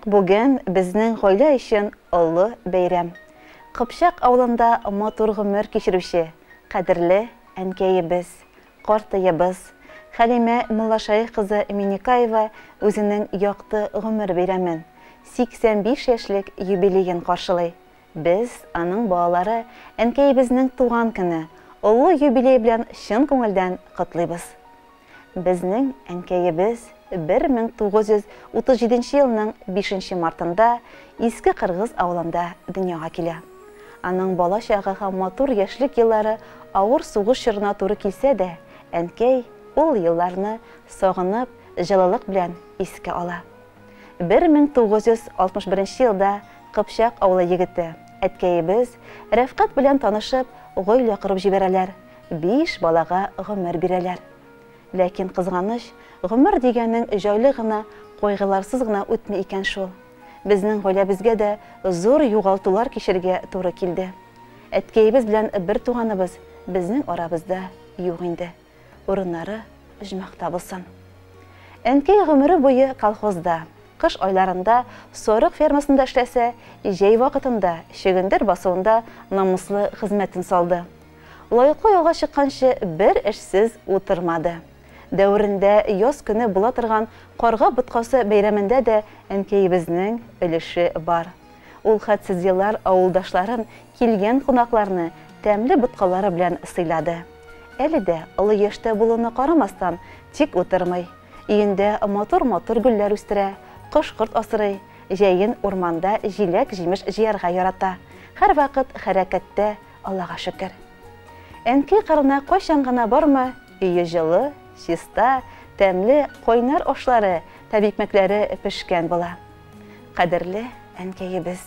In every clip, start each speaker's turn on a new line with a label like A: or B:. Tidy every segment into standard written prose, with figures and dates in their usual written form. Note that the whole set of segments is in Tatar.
A: Бүген безнең гаилә өчен олы бәйрәм. Кыпчак авылында матур гомер кичерүче кадерле әнкәебез, картыебыз Хәлимә Муллашәех кызы Миникаева үзенең якты гомер бәйрәмен, 85 яшьлек юбилеен каршылый. Без, аның балалары, әнкәебезнең туган көне, олы юбилей белән чын күңелдән котлыйбыз. Безнең әнкәебез 1937 елның 5 мартында Иске Кыргыз авылында дөньяга килә. Аның бала чагы һәм матур яшьлек еллары авыр сугыш чорына туры килсә дә, әнкәй ул елларны сагынып, җылылык белән искә ала. 1961 елда Кыпчак авылы егете, әткәебез Рәфкать белән танышып, гаилә корып җибәрәләр, 5 балага гомер бирәләр. Ләкин кызганыч, гомер дигәнең җайлы гына, кайгыларсыз гына үтми икән шул. Безнең гаиләбезгә дә зур югалтулар кичерергә туры килде. Әткәебез белән бер туганыбыз безнең арабызда юк инде. Урыннары оҗмахта булсын. Әнкәй гомере буе колхозда, кыш айларында сарык фермасында эшләсә, җәй вакытында чөгендер басуында намуслы хезмәтен салды. Лаеклы ялга чыкканчы бер эшсез утырмады. Дәверендә яз көне була торган карга боткасы бәйрәмендә дә әнкәебезнең өлеше бар. Ул хәтсез еллар авылдашларын, килгән кунакларны тәмле боткалары белән сыйлады. Әле дә олы яшьтә булуына карамастан, тик утырмый. Өендә матур-матур гөлләр үстерә, кош-корт асрый, җәен урманда җиләк-җимеш җыярга ярата. Һәрвакыт хәрәкәттә, Аллага шөкер. Әнкәй кырына кайчан гына барма, өе җылы, чиста, тәмле, кайнар ашлары, тәбикмәкләре пешкән була. Кадерле әнкәебез,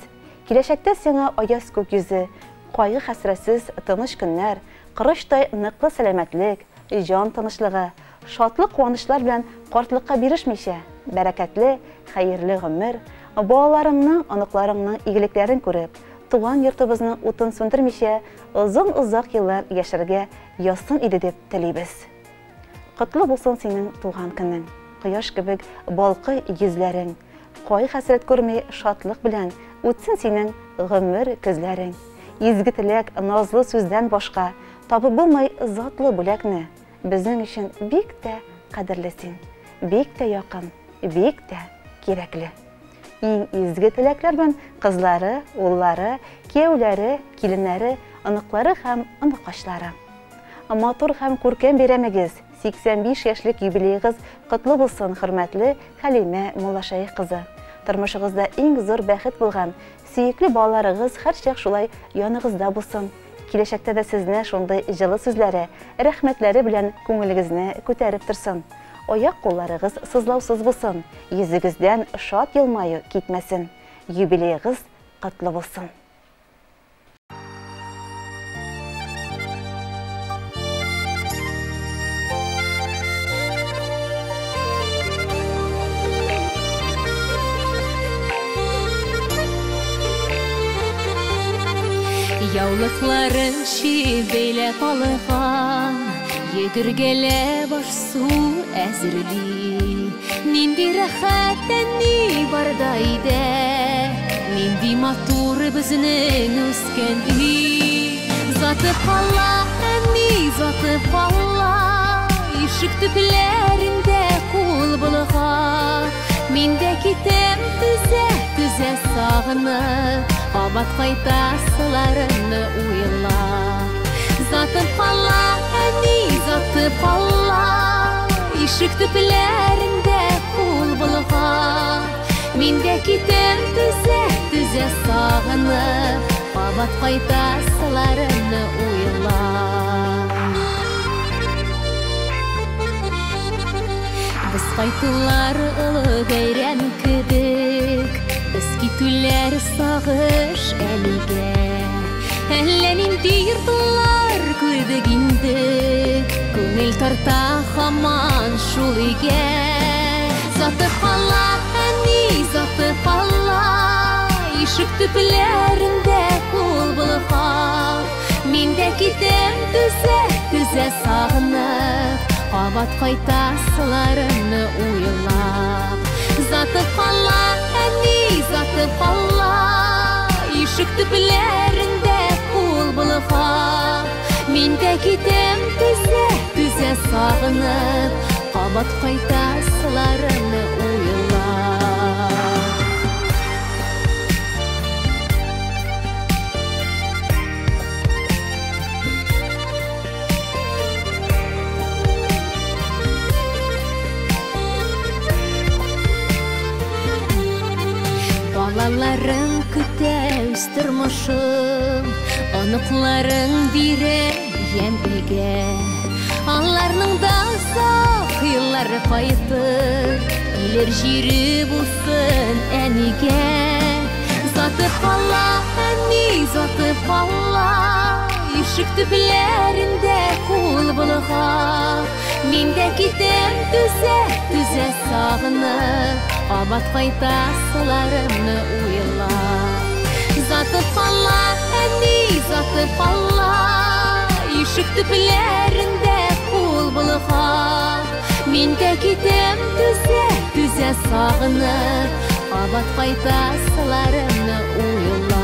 A: киләчәктә сиңа аяз күк йөзе, кайгы-хәсрәтсез тыныч көннәр, корычтай ныклы сәламәтлек, җан тынычлыгы, шатлык-куанычлар белән картлыкка бирешмичә, бәрәкәтле, хәерле гомер, балаларыңның, оныкларыңның игелекләрен күреп, туган йортыбызның утын сүндермичә, озын-озак еллар яшәргә язсын иде дип телибез. Котлы булсын синең туган көнең, кояш кебек балкый йөзләрең, кайгы-хәсрәт күрми шатлык белән үтсен синең гомер көзләрең. Изге теләк, назлы сүздән башка табып булмый затлы бүләкне. Безнең өчен бик тә кадерле син, бик тә якын, бик тә кирәкле. Иң изге теләкләр белән кызлары, уллары, кияүләре, киленнәре, оныклары һәм оныкачлары. Матур һәм күркәм бәйрәмегез, 85 яшьлек юбилеегыз котлы булсын, хөрмәтле Хәлимә Муллашәех кызы. Тормышыгызда иң зур бәхет булган сөекле балаларыгыз һәрчак шулай яныгызда булсын. Киләчәктә дә сезне шундый җылы сүзләре, рәхмәтләре белән күңелегезне күтәреп торсын. Аяк-кулларыгыз сызлаусыз булсын, йөзегездән шат елмаю китмәсен. Юбилеегыз котлы булсын.
B: Яулыкларын чөеп бәйләп алган, йөгергәләп аш-су әзерли. Нинди рәхәт әни барда өйдә, нинди матур безнең үскән өй. Заты кала, әни, заты кала, ишек төпләрендә кул болгап. Мин дә китәм түзә-түзә сагынып, кабат кайтасыларымны уйлап. Затып кала, әни, затып кала, ишек төпләрендә кул болгап. Мин дә китәм түзә-түзә сагынып, кабат кайтасыларымны уйлап. Без кайтулар олы бәйрәм кебек, без китүләр сагыш әнигә. Әллә нинди йортлар күрдек инде, күңел тарта һаман шул өйгә. Затып кала, әни, затып кала, ишек төпләрендә кул болгап. Мин дә китәм түзә-түзә сагынып, кабат кайтасыларымны уйлап. Озатып кала, әни, озатып кала, ишек төпләрендә кул болгап. Мин дә китәм түзә, түзә сагынып, кабат кайтасыларымны уйлап. Балаларың көтә үз тормышын, оныкларың бирә ямьгә. Аларның да озак еллары кайтыр, килер җире булсын әнигә. Озатып кала, әни, озатып кала, ишек төпләрендә кул болгап. Мин дә китәм түзә, түзә сагынып, кабат кайтасыларымны уйлап. Озатып кала, әни, озатып кала, ишек төпләрендә кул болгап. Мин дә китәм түзә, түзә сагынып, кабат кайтасыларымны уйлап.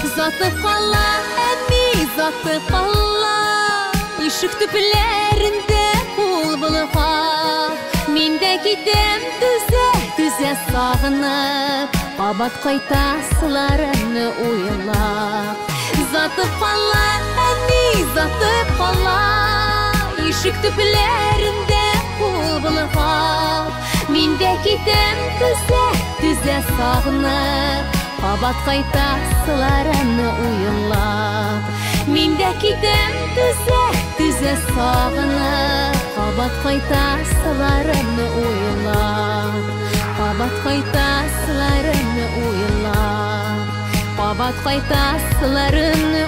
B: Озатып кала, әни, озатып кала, ишек төпләрендә кул болгап. Мин дә китәм түзә, түзә сагынып, кабат кайтасыларымны уйлап. Озатып кала, әни, озатып кала, ишек төпләрендә кул болгап. Мин дә китәм түзә, түзә сагынып, кабат кайтасыларымны уйлап. Мин дә китәм түзә, түзә сагынып, кабат кайтасыларымны уйлап. Кабат кайтасыларымны уйлап. Кабат кайтасыларымны